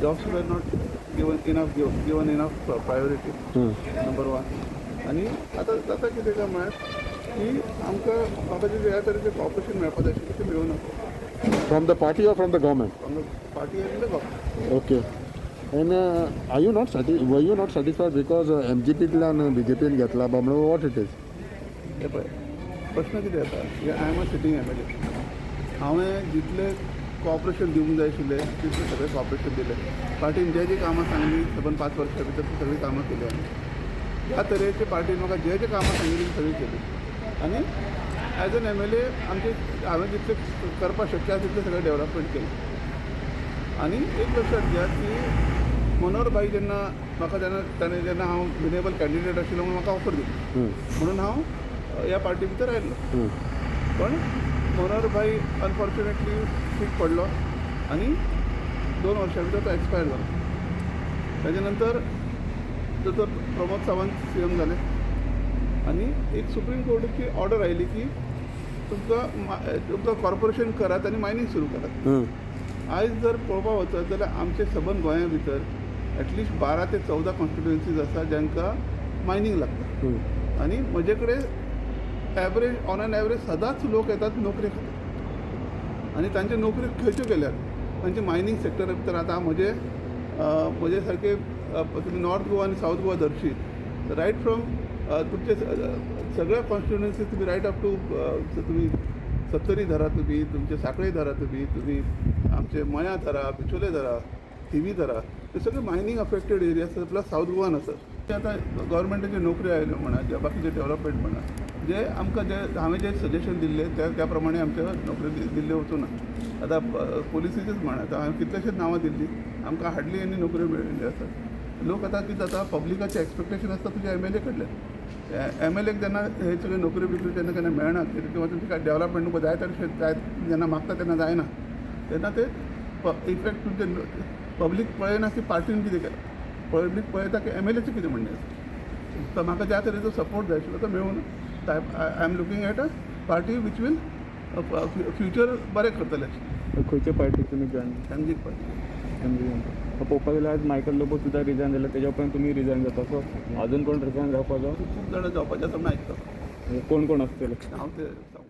Jobs were not given enough priority, number one. आनी आतां जाता कितें काय म्हळ्यार की आमकां म्हाका जें ह्या तरेचें कॉपरेशन मेळपा जाय आशिल्लें तें मेळूंक ना. From the party or from the government? From the party and the government. Okay, and are you not were you not satisfied because एमजीपींतल्यान बीजेपीन घेतला बा म्हणून, what it is? हे पळय, प्रश्न कितें येता की I am a sitting MLA. हांवें जितलें कॉपरेशन दिवंक जाय आशिल्लें तितलें सगळें कॉपरेशन दिलें. पार्टीन जे जी कामां सांगली सबंद 5 वर्सां भितर ती सगळीं कामां केली हांवें. ह्या तरेचे पार्टीन म्हाका जे जे कामां सांगिल्ली ती सगळीं केली आनी एज एन एमएलए आमचे हांवें जितलें करपाक शक्य आसा तितलें सगळें डेवलपमेंट केलें. आनी एक लक्षात घेयात की मनोहर भाई जेन्ना म्हाका जेन्ना ताणें जेन्ना हांव विनेबल कॅन्डिडेट आशिल्लो म्हणून म्हाका ऑफर दिली म्हणून हांव ह्या पार्टी भितर आयल्लो. पण मनोहर भाई अनफॉर्च्युनेटली सीक पडलो आनी 2 वर्सां भितर तो एक्सपायर जालो. ताजे नंतर दोतोर प्रमोद सावंत सीएम जाले आनी एक सुप्रीम कोर्टाची ऑर्डर आयली की तुमकां कॉर्पोरेशन करात आनी मायनींग सुरू करात. आयज जर पळोवपाक वचत जाल्यार आमचे सबंद गोंया भितर एटलिस्ट 12 ते 14 कॉन्स्टिट्युएन्सीज आसा जांकां मायनींग लागता आनी म्हजे कडेन एवरेज ऑन एन एवरेज सदांच लोक येतात नोकरे खातीर. आनी तांच्यो नोकऱ्यो खंयच्यो केल्यात? तांचे मायनींग सेक्टरा भितर. आतां म्हजे सारके तुमी नॉर्थ गोवा आनी सावथ गोवा धरशी, रायट फ्रॉम तुमचे सगळ्या कॉन्स्टिट्युएन्सी तुमी रायट अप टू तुमी सत्तरी धरा, तुमी तुमचे साखळे धरा, तुमी तुमी आमचे मया धरा, बिचोले धरा, थिवी धरा, ते सगळे मायनींग अफेक्टेड एरिया आसा, प्लस सावथ गोवान आसा. ते आतां गव्हर्मेंटाच्यो नोकऱ्यो आयल्यो म्हणा किंवा बाकीचे डेवलपमेंट म्हणा, जे आमकां जे हांवें जे सजेशन दिल्ले त्या त्या प्रमाणे आमच्यो नोकऱ्यो दिल्ल्यो वचूं ना. आतां पोलिसीचेच म्हणा, आतां हांवें कितलेशेच नांवां दिल्लीं, आमकां हार्डली एनी नोकऱ्यो मेळिल्ल्यो आसात. लोक आतां कितें जाता, पब्लिकाचें एक्सपेक्टेशन आसता तुज्या एमएलए कडल्यान. एमएलएक जेन्ना हे सगळे नोकऱ्यो बिकऱ्यो जेन्ना केन्ना मेळना किंवा तुमची काय डेवलपमेंट तुमकां जाय तशें जाय जेन्ना मागता तेन्ना जायना, तेन्ना ते इफेक्ट तुमचे पब्लीक पळयना की पार्टीन कितें केलां. पब्लीक पळयता की एमएलएचें कितें म्हणणें आसा. तर म्हाका ज्या तरेचो सपोर्ट जाय आशिल्लो तो मेळूंक ना. I am looking at a party which will future बरें करतलें. खंयच्या पार्टीक तुमी जॉयन? MG party. पळोवपाक गेल्यार आज मायकल लोबो सुद्दां रिजायन जाले, तेज्या उपरांत तुमी रिजायन जाता. सो अजून कोण रिजायन जावपाचो? खूब जाणां जावपाचें आसा म्हणून आयकता. कोण कोण आसतले? हांव ते सांगू